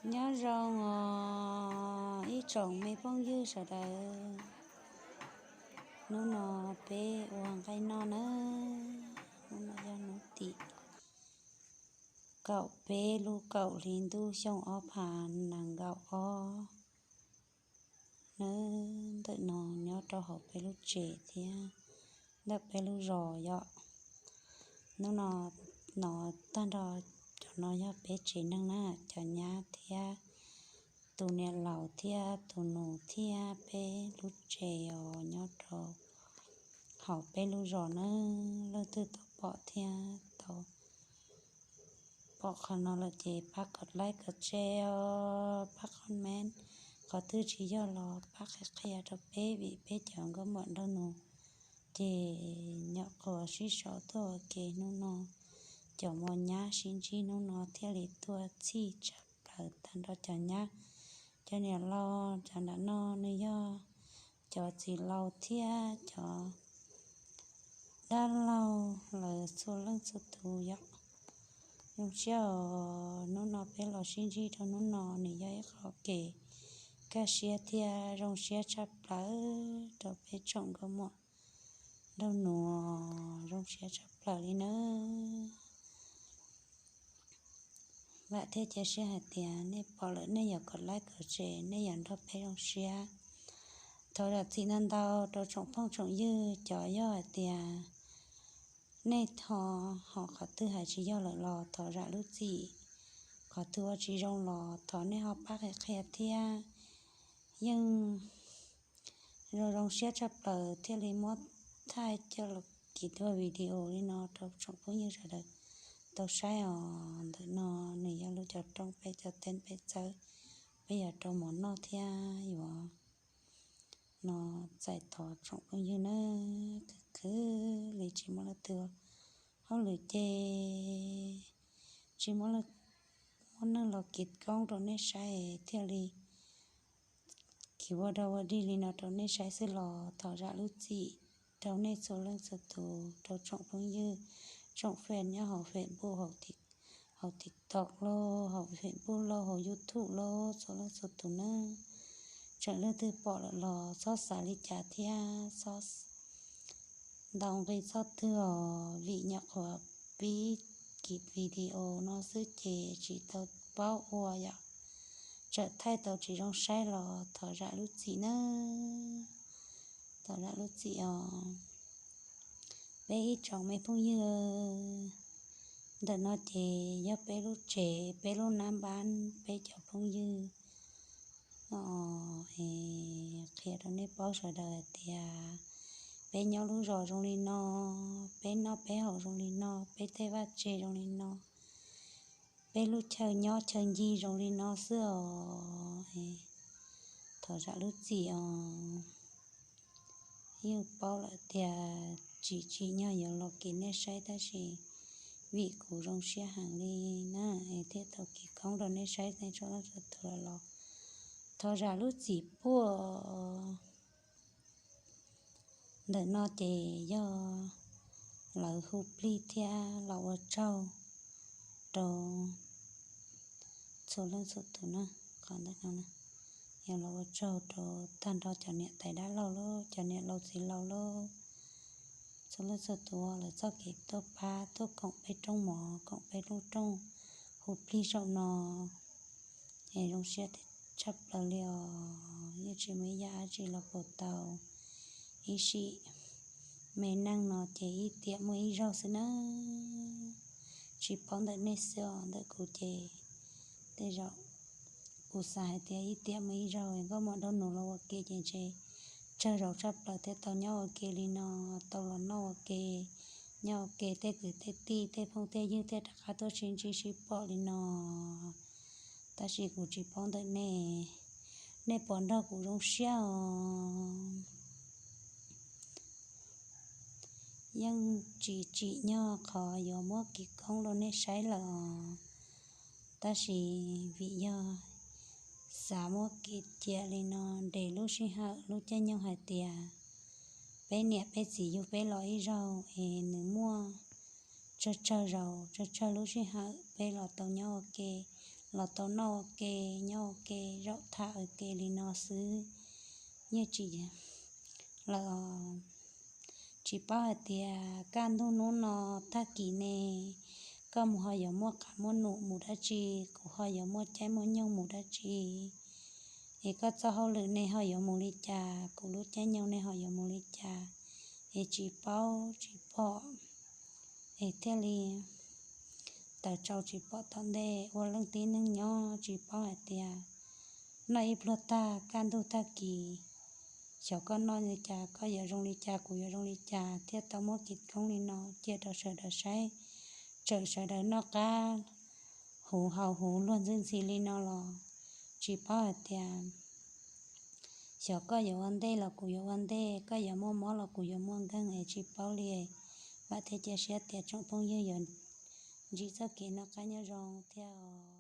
Nyob zoo os ib tsoom me phooj ywg sawv daws. Hnub no peb ua nqaij noj nawb. Hnub no yog hnub tim kaum peb lub kaum hli ntuj xyoo ob phav nees nkaum ob nawb. Ntawm no nyob rau hauv peb lub tsev thiab ntawm peb lub zos yom. Hnub no, no tag nrho cov no yog peb tsev neeg na, cov nyab thiab tus niam laus thiab tus nus thiab peb lub tsev os nyob rau hauv peb lub zos nawb. Leej twg tau pom thiab tau pom qhov no lawm ces pab kom like kom share os, pab comment, qhov twg tsis yog los pab qhia qhia rau peb vim peb cov nkauj muam nraug nus ces nyuam qhuav sib sau tuaj ua ke hnub no, cov mos nyab sib ntsib hnub no thiaj li tuaj txhij tshaj plaws tag nrho cov nyab, cov niam laus, cov nram no nws yog cov txiv laus thiab cov dab laug lawv txhua leej txhua tus yom. Zoo siab os hnub no peb los sib ntsib rau hnub no nws yog ib qho kev kaj siab thiab zoo siab tshaj plaws rau peb tsoom nkauj muam nraug nus, zoo siab tshaj plaws li nawb. Vam thiab cia siab hais tias nej pom lawm nej yuav kom like kom share, nej yuav nrog peb zoo siab. Thov zam txim ntau ntau rau tsoom phooj tsoom ywg, cov yog hais tias nej ho qhov twg hais tsis yog lawm los thov zam lub txim, qhov twg ua tsis zoo los thov nej ho pab qhia qhia thiab. Yeej zoo zoo siab tshaj plaws thiaj li muab thaij coj los kis tuaj video li no rau tsoom phooj ywg sawv daws tau saib os. Ntawm no nws yog lub cov rooj peb cov teeb peb txawb, peb yuav rau mov noj thiab yuav no txais tos tsoom phooj ywg nawb. Khwv khwv li tsis muaj leej twg hauj lwm ces tsis muaj, muaj neeg los kis koob rau nej saib thiaj li kis ua dog ua dig li no rau nej saib xwb los thov zam lub txim rau nej txhua leej txhua tus, rau tsoom phooj ywg, tsoom fan nyob hauv Facebook, hauv TikTok lauj, hauv Facebook lauj, hauv YouTube lauj, txhua leej txhua tus nawb. Tseem leej twg pom lawm los txhob xav li cas thiab txhob ntaus nqi txhob twg os, vim nyuam qhuav pib kis video no xwb ces tsis tau paub ua yom, txawm thaij tau tsis zoo saib los thov zam lub txim nawb, thov zam lub txim os. Peb ib tsoom me phooj ywg, ntawm no ces yog peb lub tsev, peb lub nab npab, peb cov phooj ywg no es qhia rau nej paub sawv daws hais tias peb nyob lub zos zoo li no, peb noj peb haus zoo li no, peb tej vaj tse zoo li no, peb lub chaw nyob chaw ncig zoo li no xwb os. Thov zam lub txim os. Yeej paub lawm tias tsis tsim nyog yuav los kis nej saib tab sis vim kuv zoo siab heev li na es thiaj tau kis koob rau nej saib nej txhua leej txhua tus los thov zam lub txim puag. Ntawm no ces yog lawv hu plig thiab los ua tsaug rau txhua leej txhua tus na. Qhov ntawm no yog los ua tsaug rau tag nrho cov niam tais dab laug lauj, cov niam laus txiv laus lauj, txhua leej txhua tus lawv txoj kev tuaj pab tuaj koom peb rooj mov, koom peb lub rooj hu plig zaum no es zoo siab tshaj plaws li os. Yeej tsis muaj ib yam dab tsi los puas tau. Ib sim me neej no ces ib tiam muaj ib zaug xwb nawb. Tsis paub ntawm nej xwb os, ntawm kuv ces tej zaum kuv xav hais tias ib tiam muaj ib zaug, nkauj muam nraug nus los ua ke ces ntshe tsawg zaus tshaj plaws thiaj tau nyob ua ke li no, tau los noj ua ke, nyob ua ke tej kwv tej tij tej phooj tej ywg thiaj rov qab tuaj sib ntsib sib pom li no. Tab sis kuv tsis paub ntawm nej, nej puas nrog kuv zoo siab os? Yeej tsis tsim nyog qhov yuav muab kis koob rau nej saib lawm os. Tab sis vim yog xav muab kis cia li no nres lub sij hawm lub caij nyoog hais tias peb niam peb txiv yug peb los ib zaug es nws muaj tsawg tsawg zaus tsawg tsawg lub sij hawm peb los tau nyob ua ke, los tau noj ua ke, nyob ua ke, zaum tham ua ke li no xwb. Yeej tsis, lawm, tsis paub hais tias kaj ntug hnub no tag kis ne, koj mus ho yuav muaj qab muaj num mus dab tsi, kuv ho yuav muaj caij muaj nyoog mus dab tsi, es koj txoj hauj lwm ne ho yuav mus li cas, kuv lub caij nyoog ne ho yuav mus li cas, es tsis paub tsis pom, es thiaj li tawm tsau tsis pom tom ntej ua leej tib neeg nyob tsis paub hais tias noj ib pluag tag kaj ntug tag kis, xyov koj noj li cas, koj yuav zoo li cas, kuv yuav zoo li cas thiaj tau muaj kev koob li no cia rau sawv daws saib, txawm sawv daws noj qab huv haus huv luag ntxhi ntxhi li no los tsis paub hais tias xyov koj yuav ua ntej los kuv yuav ua ntej, koj yuav muaj mob los kuv yuav muaj nkeeg es tsis paub li. Vam thiab cia siab tias tsoom phooj ywg yuav ntsib txoj kev noj qab nyob zoo thiab.